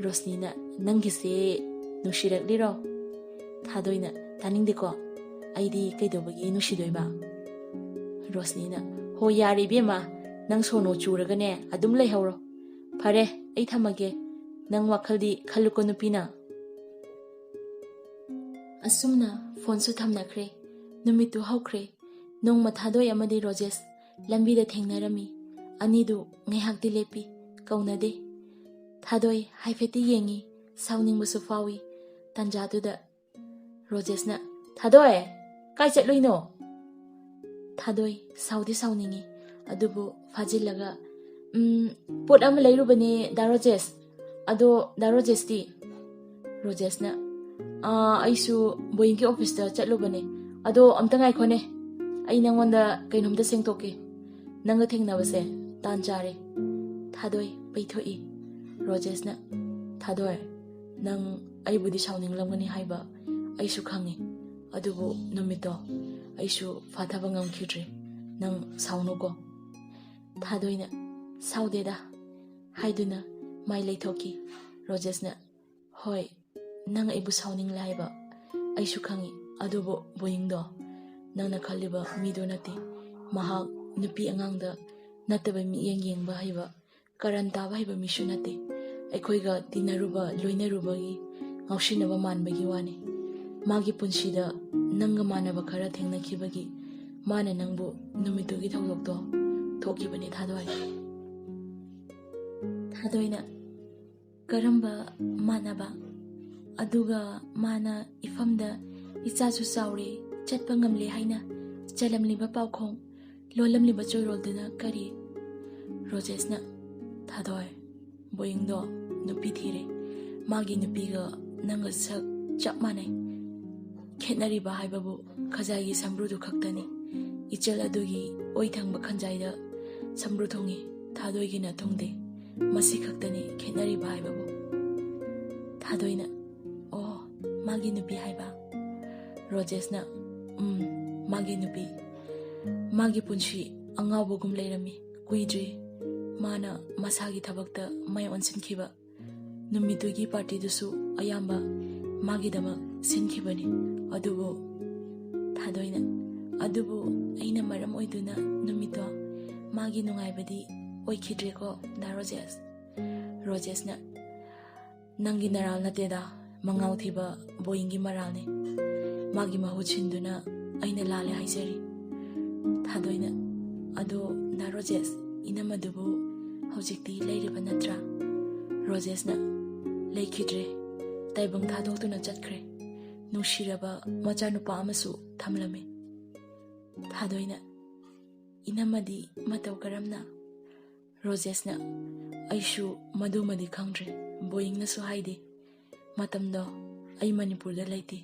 ꯔꯣꯁꯅꯤꯅ, "ꯅꯪꯒꯤꯁꯦ ꯅꯨꯡꯁꯤꯔꯛꯂꯤꯔꯣ?" ꯊꯥꯗꯣꯏꯅ, "ꯇꯥꯅꯤꯡꯗꯦꯀꯣ, ꯑꯩꯗꯤ ꯀꯩꯗꯧꯕꯒꯤ ꯅꯨꯡꯁꯤꯗꯣꯏꯕ?" ꯔꯣꯁꯅꯤꯅ, "ꯍꯣ, ꯌꯥꯔꯦ ꯏꯕꯦꯝꯃ, ꯅꯪ ꯁꯣꯅꯣ ꯆꯨꯔꯒꯅꯦ ꯑꯗꯨꯝ ꯂꯩꯍꯧꯔꯣ꯫ ꯐꯔꯦ, ꯑꯩ ꯊꯝꯃꯒꯦ, ꯅꯪ ꯋꯥꯈꯜꯗꯤ ꯈꯜꯂꯨꯀꯣ ꯅꯨꯄꯤꯅ꯫" ꯑꯁꯨꯝꯅ ꯐꯣꯟꯁꯨ ꯊꯝꯅꯈ꯭ꯔꯦ꯫ ꯅꯨꯃꯤꯠꯇꯨ ꯍꯧꯈ꯭ꯔꯦ꯫ ꯅꯣꯡꯃ ꯊꯥꯗꯣꯏ ꯑꯃꯗꯤ ꯔꯣꯖꯦꯁ ꯂꯝꯕꯤꯗ ꯊꯦꯡꯅꯔꯝꯃꯤ꯫ ꯑꯅꯤꯗꯨ ꯉꯥꯏꯍꯥꯛꯇꯤ ꯂꯦꯞꯄꯤ, ꯀꯧꯅꯗꯦ꯫ ꯊꯥꯗꯣꯏ ꯍꯥꯏꯐꯦꯠꯇꯤ ꯌꯦꯡꯉꯤ, ꯁꯥꯎꯅꯤꯡꯕꯁꯨ ꯐꯥꯎꯏ꯫ ꯇꯥꯟꯖꯥꯗꯨꯗ ꯔꯣꯖꯦꯁꯅ, "ꯊꯥꯗꯣꯏ, ꯀꯥꯏ ꯆꯠꯂꯨꯏꯅꯣ?" ꯊꯥꯗꯣꯏ ꯁꯥꯎꯗꯤ ꯁꯥꯎꯅꯤꯡꯉꯤ, ꯑꯗꯨꯕꯨ ꯐꯥꯖꯤꯜꯂꯒ, "ꯎꯝ, ꯄꯣꯠ ꯑꯃ ꯂꯩꯔꯨꯕꯅꯦ ꯗꯥ ꯔꯣꯖꯦꯁ꯫ ꯑꯗꯣ ꯗꯥ ꯔꯣꯖꯦꯁꯇꯤ?" ꯔꯣꯖꯦꯁꯅ, "ꯑꯥ, ꯑꯩꯁꯨ ꯕꯣꯌꯤꯡꯒꯤ ꯑꯣꯐꯤꯁꯇ ꯆꯠꯂꯨꯕꯅꯦ꯫ ꯑꯗꯣ ꯑꯝꯇ ꯉꯥꯏꯈꯣꯅꯦ, ꯑꯩ ꯅꯪꯉꯣꯟꯗ ꯀꯩꯅꯣꯝꯇ ꯁꯦꯡꯗꯣꯛꯀꯦ꯫ ꯅꯪꯒ ꯊꯦꯡꯅꯕꯁꯦ ꯇꯥꯟ ꯆꯥꯔꯦ꯫" ꯊꯥꯗꯣꯏ ꯄꯩꯊꯣꯛꯏ꯫ ꯔꯣꯖꯦꯁꯅ, "ꯊꯥꯗꯣꯏ, ꯅꯪ ꯑꯩꯕꯨꯗꯤ ꯁꯥꯎꯅꯤꯡꯂꯝꯒꯅꯤ ꯍꯥꯏꯕ ꯑꯩꯁꯨ ꯈꯪꯉꯤ꯫ ꯑꯗꯨꯕꯨ ꯅꯨꯃꯤꯠꯇꯣ ꯑꯩꯁꯨ ꯐꯥꯊꯕ ꯉꯝꯈꯤꯗ꯭ꯔꯦ꯫ ꯅꯪ ꯁꯥꯎꯅꯨꯀꯣ꯫" ꯊꯥꯗꯣꯏꯅ, "ꯁꯥꯎꯗꯦꯗ" ꯍꯥꯏꯗꯨꯅ ꯃꯥꯏ ꯂꯩꯊꯣꯛꯈꯤ꯫ ꯔꯣꯖꯦꯁꯅ, "ꯍꯣꯏ, ꯅꯪ ꯑꯩꯕꯨ ꯁꯥꯎꯅꯤꯡꯂꯦ ꯍꯥꯏꯕ ꯑꯩꯁꯨ ꯈꯪꯏ꯫ ꯑꯗꯨꯕꯨ ꯕꯣꯌꯤꯡꯗꯣ ꯅꯪꯅ ꯈꯜꯂꯤꯕ ꯃꯤꯗꯣ ꯅꯠꯇꯦ꯫ ꯃꯍꯥꯛ ꯅꯨꯄꯤ ꯑꯉꯥꯡꯗ ꯅꯠꯇꯕ ꯃꯤꯠꯌꯦꯡ ꯌꯦꯡꯕ ꯍꯩꯕ, ꯀꯔꯟ ꯇꯥꯕ ꯍꯩꯕ ꯃꯤꯁꯨ ꯅꯠꯇꯦ꯫ ꯑꯩꯈꯣꯏꯒ ꯇꯤꯟꯅꯔꯨꯕ, ꯂꯣꯏꯅꯔꯨꯕꯒꯤ ꯉꯥꯎꯁꯤꯟꯅꯕ ꯃꯥꯟꯕꯒꯤ ꯋꯥꯅꯤ꯫ ꯃꯥꯒꯤ ꯄꯨꯟꯁꯤꯗ ꯅꯪꯒ ꯃꯥꯟꯅꯕ ꯈꯔ ꯊꯦꯡꯅꯈꯤꯕꯒꯤ ꯃꯥꯅ ꯅꯪꯕꯨ ꯅꯨꯃꯤꯠꯇꯨꯒꯤ ꯊꯧꯗꯣꯛꯇꯣ ꯊꯣꯛꯈꯤꯕꯅꯤ, ꯊꯥꯗꯣꯏ꯫ ꯊꯥꯗꯣꯏꯅ, "ꯀꯔꯝꯕ ꯃꯥꯟꯅꯕ? ꯑꯗꯨꯒ ꯃꯥꯅ ꯏꯐꯝꯗ ꯏꯆꯥꯁꯨ ꯆꯥꯎꯔꯦ, ꯆꯠꯄ ꯉꯝꯂꯦ ꯍꯥꯏꯅ ꯆꯜꯂꯝꯂꯤꯕ ꯄꯥꯎꯈꯣꯡ, ꯂꯣꯜꯂꯝꯂꯤꯕ ꯆꯣꯏꯔꯣꯜꯗꯨꯅ ꯀꯔꯤ?" ꯔꯣꯖꯦꯁꯅ, "ꯊꯥꯗꯣꯏ, ꯕꯣꯌꯤꯡꯗꯣ ꯅꯨꯄꯤ ꯊꯤꯔꯦ꯫ ꯃꯥꯒꯤ ꯅꯨꯄꯤꯒ ꯅꯪꯒ ꯁꯛ ꯆꯞ ꯃꯥꯟꯅꯩ꯫ ꯈꯦꯠꯅꯔꯤꯕ ꯍꯥꯏꯕꯕꯨ ꯈꯖꯥꯏꯒꯤ ꯁꯝꯕ꯭ꯔꯨꯗꯨ ꯈꯛꯇꯅꯤ꯫ ꯏꯆꯜ ꯑꯗꯨꯒꯤ ꯑꯣꯏ ꯊꯪꯕ ꯈꯟꯖꯥꯏꯗ ꯁꯝꯕ꯭ꯔꯨ ꯊꯨꯡꯏ, ꯊꯥꯗꯣꯏꯒꯤꯅ ꯊꯨꯡꯗꯦ꯫ ꯃꯁꯤ ꯈꯛꯇꯅꯤ ꯈꯦꯠꯅꯔꯤꯕ ꯍꯥꯏꯕꯕꯨ꯫" ꯊꯥꯗꯣꯏꯅ, "ꯑꯣ, ꯃꯥꯒꯤ ꯅꯨꯄꯤ ꯍꯥꯏꯕ?" ꯔꯣꯖꯦꯁꯅ, "ꯎꯝ, ꯃꯥꯒꯤ ꯅꯨꯄꯤ꯫ ꯃꯥꯒꯤ ꯄꯨꯟꯁꯤ ꯑꯉꯥꯎꯕꯒꯨꯝ ꯂꯩꯔꯝꯃꯤ꯫ ꯀꯨꯏꯗ꯭ꯔꯤ ꯃꯥꯅ ꯃꯁꯥꯒꯤ ꯊꯕꯛꯇ ꯃꯥꯏ ꯑꯣꯟꯁꯤꯟꯈꯤꯕ꯫ ꯅꯨꯃꯤꯠꯇꯨꯒꯤ ꯄꯥꯔꯇꯤꯗꯨꯁꯨ ꯑꯌꯥꯝꯕ ꯃꯥꯒꯤꯗꯃꯛ ꯁꯤꯟꯈꯤꯕꯅꯤ꯫ ꯑꯗꯨꯕꯨ," ꯊꯥꯗꯣꯏꯅ, "ꯑꯗꯨꯕꯨ ꯑꯩꯅ ꯃꯔꯝ ꯑꯣꯏꯗꯨꯅ ꯅꯨꯃꯤꯠꯇꯣ ꯃꯥꯒꯤ ꯅꯨꯡꯉꯥꯏꯕꯗꯤ ꯑꯣꯏꯈꯤꯗ꯭ꯔꯦꯀꯣ, ꯗꯥ ꯔꯣꯖꯦꯁ?" ꯔꯣꯖꯦꯁꯅ, "ꯅꯪꯒꯤ ꯅꯔꯥꯜ ꯅꯠꯇꯦꯗ, ꯃꯉꯥꯎ ꯊꯤꯕ ꯕꯣꯌꯤꯡꯒꯤ ꯃꯔꯥꯜꯅꯤ꯫ ꯃꯥꯒꯤ ꯃꯍꯨꯠ ꯁꯤꯟꯗꯨꯅ ꯑꯩꯅ ꯂꯥꯜꯂꯦ ꯍꯥꯏꯖꯔꯤ꯫" ꯊꯥꯗꯣꯏꯅ, "ꯑꯗꯣ ꯗꯥ ꯔꯣꯖꯦꯁ, ꯏꯅꯝꯃꯗꯨꯕꯨ ꯍꯧꯖꯤꯛꯇꯤ ꯂꯩꯔꯤꯕ ꯅꯠꯇ꯭ꯔꯥ?" ꯔꯣꯖꯦꯁꯅ, "ꯂꯩꯈꯤꯗ꯭ꯔꯦ, ꯇꯥꯏꯕꯪ ꯊꯥꯗꯣꯛꯇꯨꯅ ꯆꯠꯈ꯭ꯔꯦ꯫ ꯅꯨꯡꯁꯤꯔꯕ ꯃꯆꯥꯅꯨꯄꯥ ꯑꯃꯁꯨ ꯊꯝꯂꯝꯃꯤ꯫" ꯊꯥꯗꯣꯏꯅ, "ꯏꯅꯝꯃꯗꯤ ꯃꯇꯧ ꯀꯔꯝꯅ?" ꯔꯣꯖꯦꯁꯅ, "ꯑꯩꯁꯨ ꯃꯗꯨꯃꯗꯤ ꯈꯪꯗ꯭ꯔꯦ, ꯕꯣꯌꯤꯡꯅꯁꯨ ꯍꯥꯏꯗꯦ꯫ ꯃꯇꯝꯗꯣ ꯑꯩ ꯃꯅꯤꯄꯨꯔꯗ ꯂꯩꯇꯦ꯫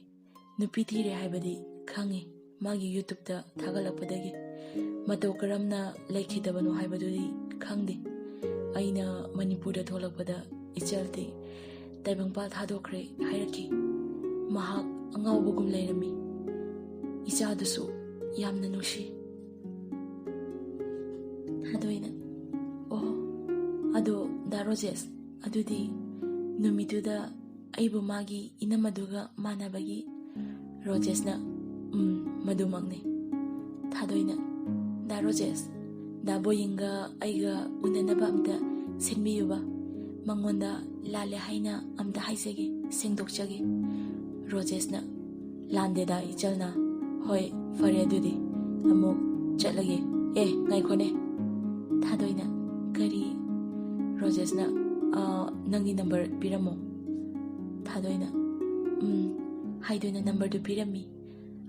ꯅꯨꯄꯤ ꯊꯤꯔꯦ ꯍꯥꯏꯕꯗꯤ ꯈꯪꯉꯤ, ꯃꯥꯒꯤ YouTube-ꯇ ꯊꯥꯒꯠꯂꯛꯄꯗꯒꯤ꯫ ꯃꯇꯧ ꯀꯔꯝꯅ ꯂꯩꯈꯤꯗꯕꯅꯣ ꯍꯥꯏꯕꯗꯨꯗꯤ ꯈꯪꯗꯦ꯫ ꯑꯩꯅ ꯃꯅꯤꯄꯨꯔꯗ ꯊꯣꯛꯂꯛꯄꯗ ꯏꯆꯜꯗꯤ ꯇꯥꯏꯕꯪꯄꯥꯜ ꯊꯥꯗꯣꯛꯈ꯭ꯔꯦ ꯍꯥꯏꯔꯛꯈꯤ꯫ ꯃꯍꯥꯛ ꯑꯉꯥꯎꯕꯒꯨꯝ ꯂꯩꯔꯝꯃꯤ꯫ ꯏꯆꯥꯗꯨꯁꯨ ꯌꯥꯝꯅ ꯅꯨꯡꯁꯤ꯫" ꯊꯥꯗꯣꯏꯅ, "ꯑꯣ, ꯑꯗꯣ ꯗꯥ ꯔꯣꯖꯦꯁ, ꯑꯗꯨꯗꯤ ꯅꯨꯃꯤꯠꯇꯨꯗ ꯑꯩꯕꯨ ꯃꯥꯒꯤ ꯏꯅꯝꯃꯗꯨꯒ ꯃꯥꯟꯅꯕꯒꯤ꯫ ꯔꯣꯖꯦꯁꯅ, "ꯎꯝ, ꯃꯗꯨꯃꯛꯅꯤ꯫" ꯊꯥꯗꯣꯏꯅ, "ꯗꯥ ꯔꯣꯖꯦꯁ, ꯗꯥ ꯕꯣꯌꯤꯡꯒ ꯑꯩꯒ ꯎꯅꯅꯕ ꯑꯝꯇ ꯁꯤꯟꯕꯤꯌꯨꯕ꯫ ꯃꯉꯣꯟꯗ ꯂꯥꯜꯂꯦ ꯍꯥꯏꯅ ꯑꯝꯇ ꯍꯥꯏꯖꯒꯦ, ꯁꯦꯡꯗꯣꯛꯆꯒꯦ꯫" ꯔꯣꯖꯦꯁꯅ, "ꯂꯥꯟꯗꯦꯗ, ꯏꯆꯜꯅ꯫ ꯍꯣꯏ, ꯐꯔꯦ ꯑꯗꯨꯗꯤ꯫ ꯑꯃꯨꯛ ꯆꯠꯂꯒꯦ꯫ ꯑꯦ, ꯉꯥꯏꯈꯣꯅꯦ꯫" ꯊꯥꯗꯣꯏꯅ, "ꯀꯔꯤ?" ꯔꯣꯖꯦꯁꯅ, "ꯑ, ꯅꯪꯒꯤ ꯅꯝꯕꯔ ꯄꯤꯔꯝꯃꯣ꯫" ꯊꯥꯗꯣꯏꯅ, "ꯎꯝ" ꯍꯥꯏꯗꯨꯅ ꯅꯝꯕꯔꯗꯨ ꯄꯤꯔꯝꯃꯤ꯫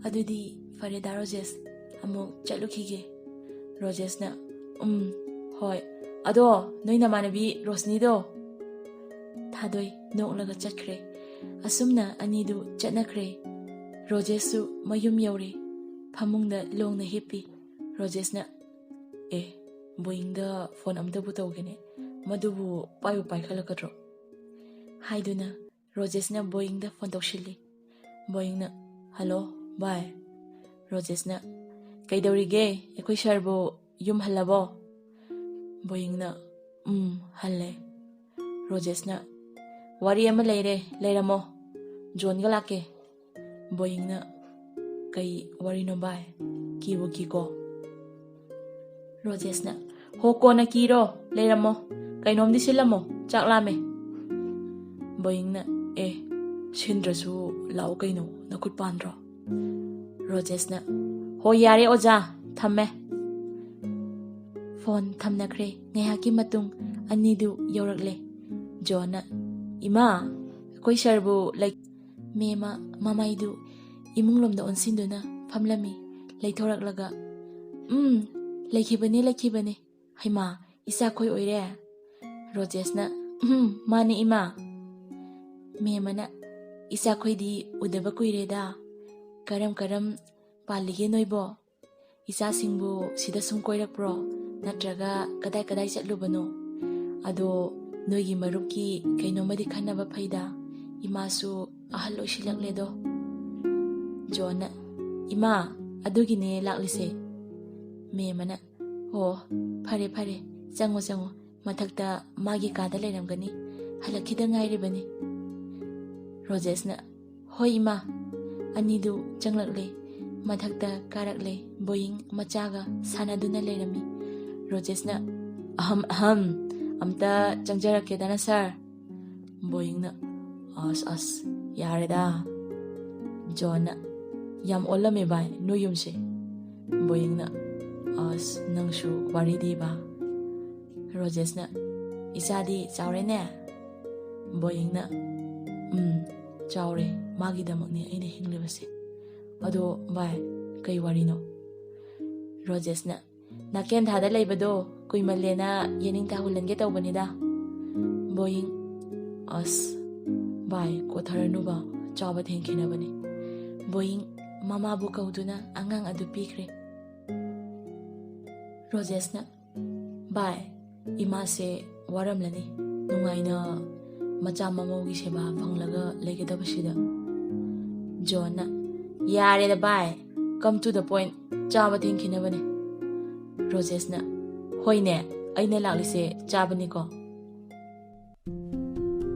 "ꯑꯗꯨꯗꯤ ꯐꯔꯦꯗ ꯔꯣꯖꯦꯁ, ꯑꯃꯨꯛ ꯆꯠꯂꯨꯈꯤꯒꯦ꯫" ꯔꯣꯖꯦꯁꯅ, "ꯎꯝ, ꯍꯣꯏ꯫ ꯑꯗꯣ ꯅꯣꯏ ꯅꯃꯥꯟꯅꯕꯤ ꯔꯣꯁꯅꯤꯗꯣ?" ꯊꯥꯗꯣꯏ ꯅꯣꯛꯂꯒ ꯆꯠꯈ꯭ꯔꯦ꯫ ꯑꯁꯨꯝꯅ ꯑꯅꯤꯗꯨ ꯆꯠꯅꯈ꯭ꯔꯦ꯫ ꯔꯣꯖꯦꯁꯁꯨ ꯃꯌꯨꯝ ꯌꯧꯔꯦ꯫ ꯐꯃꯨꯡꯗ ꯂꯣꯡꯅ ꯍꯤꯞꯄꯤ꯫ ꯔꯣꯖꯦꯁꯅ, "ꯑꯦ, ꯕꯣꯌꯤꯡꯗ ꯐꯣꯟ ꯑꯝꯇꯕꯨ ꯇꯧꯒꯦꯅꯦ, ꯃꯗꯨꯕꯨ ꯄꯥꯏꯕꯨ ꯄꯥꯏꯈꯠꯂꯛꯀꯗ꯭ꯔꯣ?" ꯍꯥꯏꯗꯨꯅ ꯔꯣꯖꯦꯁꯅ ꯕꯣꯌꯤꯡꯗ ꯐꯣꯟ ꯇꯧꯁꯤꯜꯂꯤ꯫ ꯕꯣꯌꯤꯡꯅ, "ꯍꯜꯂꯣ, ꯚꯥꯏ꯫" ꯔꯣꯖꯦꯁꯅ, "ꯀꯩꯗꯧꯔꯤꯒꯦ? ꯑꯩꯈꯣꯏ ꯁꯥꯔꯕꯨ ꯌꯨꯝ ꯍꯜꯂꯕꯣ?" ꯕꯣꯌꯤꯡꯅ, "ꯎꯝ, ꯍꯜꯂꯦ꯫" ꯔꯣꯖꯦꯁꯅ, "ꯋꯥꯔꯤ ꯑꯃ ꯂꯩꯔꯦ, ꯂꯩꯔꯝꯃꯣ꯫ ꯖꯣꯟꯒ ꯂꯥꯛꯀꯦ꯫" ꯕꯣꯌꯤꯡꯅ, "ꯀꯩ ꯋꯥꯔꯤꯅꯣ ꯚꯥꯏ? ꯀꯤꯕꯨ ꯀꯤꯀꯣ꯫" ꯔꯣꯖꯦꯁꯅ, "ꯍꯣ, ꯀꯣꯟꯅ ꯀꯤꯔꯣ, ꯂꯩꯔꯝꯃꯣ꯫ ꯀꯩꯅꯣꯝꯗꯤ ꯁꯤꯜꯂꯝꯃꯣ, ꯆꯥꯛ ꯂꯥꯝꯃꯦ꯫" ꯕꯣꯌꯤꯡꯅ, "ꯑꯦ, ꯁꯤꯟꯗ꯭ꯔꯁꯨ ꯂꯥꯛꯎ ꯀꯩꯅꯣ, ꯅꯈꯨꯠ ꯄꯥꯟꯗ꯭ꯔꯣ?" ꯔꯣꯖꯦꯁꯅ, "ꯍꯣ, ꯌꯥꯔꯦ ꯑꯣꯖꯥ, ꯊꯝꯃꯦ꯫" ꯐꯣꯟ ꯊꯝꯅꯈ꯭ꯔꯦ꯫ ꯉꯥꯏꯍꯥꯛꯀꯤ ꯃꯇꯨꯡ ꯑꯅꯤꯗꯨ ꯌꯧꯔꯛꯂꯦ꯫ ꯖꯣꯟꯅ, "ꯏꯃꯥ, ꯑꯩꯈꯣꯏ ꯁꯥꯔꯕꯨ ꯂꯩ-" ꯃꯦꯝꯃ ꯃꯃꯥꯏꯗꯨ ꯏꯃꯨꯡꯂꯣꯝꯗ ꯑꯣꯟꯁꯤꯟꯗꯨꯅ ꯐꯝꯂꯝꯃꯤ꯫ ꯂꯩꯊꯣꯔꯛꯂꯒ, "ꯎꯝ, ꯂꯩꯈꯤꯕꯅꯦ, ꯂꯩꯈꯤꯕꯅꯦ꯫ ꯍꯩꯃꯥ, ꯏꯆꯥꯈꯣꯏ ꯑꯣꯏꯔꯦ?" ꯔꯣꯖꯦꯁꯅ, "ꯎꯝ, ꯃꯥꯅꯦ ꯏꯃꯥ꯫" ꯃꯦꯝꯃꯅ, "ꯏꯆꯥꯈꯣꯏꯗꯤ ꯎꯗꯕ ꯀꯨꯏꯔꯦꯗ꯫ ꯀꯔꯝ ꯀꯔꯝ ꯄꯥꯜꯂꯤꯒꯦ ꯅꯣꯏꯕꯣ? ꯏꯆꯥꯁꯤꯡꯕꯨ ꯁꯤꯗ ꯁꯨꯝ ꯀꯣꯏꯔꯛꯄ꯭ꯔꯣ? ꯅꯠꯇ꯭ꯔꯒ ꯀꯗꯥꯏ ꯀꯗꯥꯏ ꯆꯠꯂꯨꯕꯅꯣ? ꯑꯗꯣ ꯅꯣꯏꯒꯤ ꯃꯔꯨꯞꯀꯤ ꯀꯩꯅꯣꯝꯃꯗꯤ ꯈꯟꯅꯕ ꯐꯩꯗ꯫ ꯏꯃꯥꯁꯨ ꯑꯍꯜ ꯑꯣꯏꯁꯤꯜꯂꯛꯂꯦꯗꯣ꯫" ꯖꯣꯟꯅ, "ꯏꯃꯥ, ꯑꯗꯨꯒꯤꯅꯦ ꯂꯥꯛꯂꯤꯁꯦ꯫" ꯃꯦꯝꯃꯅ, "ꯑꯣ, ꯐꯔꯦ ꯐꯔꯦ, ꯆꯪꯉꯣ ꯆꯪꯉꯣ, ꯃꯊꯛꯇ ꯃꯥꯒꯤ ꯀꯥꯗ ꯂꯩꯔꯝꯒꯅꯤ, ꯍꯜꯂꯛꯈꯤꯗ ꯉꯥꯏꯔꯤꯕꯅꯤ꯫" ꯔꯣꯖꯦꯁꯅ, "ꯍꯣꯏ ꯏꯃꯥ"꯫ ꯑꯅꯤꯗꯨ ꯆꯪꯂꯛꯂꯦ꯫ ꯃꯊꯛꯇ ꯀꯥꯔꯛꯂꯦ꯫ ꯕꯣꯌꯤꯡ ꯃꯆꯥꯒ ꯁꯥꯟꯅꯗꯨꯅ ꯂꯩꯔꯝꯃꯤ꯫ ꯔꯣꯖꯦꯁꯅ, "ꯑꯍꯝ ꯑꯍꯝ, ꯑꯝꯇ ꯆꯪꯖꯔꯛꯀꯦꯗꯅ ꯁꯥꯔ"꯫ ꯕꯣꯌꯤꯡꯅ, "ꯑꯁ ꯑꯁ, ꯌꯥꯔꯦꯗ"꯫ ꯖꯣꯟꯅ, "ꯌꯥꯝ ꯑꯣꯜꯂꯝꯃꯦ ꯚꯥꯏ ꯅꯣꯏ ꯌꯨꯝꯁꯦ"꯫ ꯕꯣꯌꯤꯡꯅ, "ꯑꯁ, ꯅꯪꯁꯨ ꯋꯥꯔꯤꯗꯤꯕ"꯫ ꯔꯣꯖꯦꯁꯅ, "ꯏꯆꯥꯗꯤ ꯆꯥꯎꯔꯦꯅꯦ"꯫ ꯕꯣꯌꯤꯡꯅ, "ꯎꯝ, ꯆꯥꯎꯔꯦ꯫ ꯃꯥꯒꯤꯗꯃꯛꯅꯦ ꯑꯩꯅ ꯍꯤꯡꯂꯤꯕꯁꯦ꯫ ꯑꯗꯣ ꯚꯥꯏ, ꯀꯩ ꯋꯥꯔꯤꯅꯣ?" ꯔꯣꯖꯦꯁꯅ, "ꯅꯥꯀꯦꯟꯊꯥꯗ ꯂꯩꯕꯗꯣ ꯀꯨꯏꯃꯜꯂꯦꯅ ꯌꯦꯅꯤꯡꯊꯥ ꯍꯨꯜꯍꯟꯒꯦ ꯇꯧꯕꯅꯤꯗ"꯫ ꯕꯣꯌꯤꯡ, "ꯑꯁ, ꯚꯥꯏ, ꯀꯣꯊꯔꯅꯨꯕ, ꯆꯥꯕ ꯊꯦꯡꯈꯤꯅꯕꯅꯤ"꯫ ꯕꯣꯌꯤꯡ ꯃꯃꯥꯕꯨ ꯀꯧꯗꯨꯅ ꯑꯉꯥꯡ ꯑꯗꯨ ꯄꯤꯈ꯭ꯔꯦ꯫ ꯔꯣꯖꯦꯁꯅ, "ꯚꯥꯏ, ꯏꯃꯥꯁꯦ ꯋꯥꯔꯝꯂꯅꯤ, ꯅꯨꯡꯉꯥꯏꯅ ꯃꯆꯥ ꯃꯃꯧꯒꯤ ꯁꯦꯕꯥ ꯐꯪꯂꯒ ꯂꯩꯒꯗꯕꯁꯤꯗ"꯫ ꯖꯣꯟꯅ, "ꯌꯥꯔꯦꯗ ꯚꯥꯏ, come to the point, ꯆꯥꯕ ꯊꯦꯡꯈꯤꯅꯕꯅꯦ"꯫ ꯔꯣꯖꯦꯁꯅ, "ꯍꯣꯏꯅꯦ, ꯑꯩꯅ ꯂꯥꯛꯂꯤꯁꯦ ꯆꯥꯕꯅꯤꯀꯣ"꯫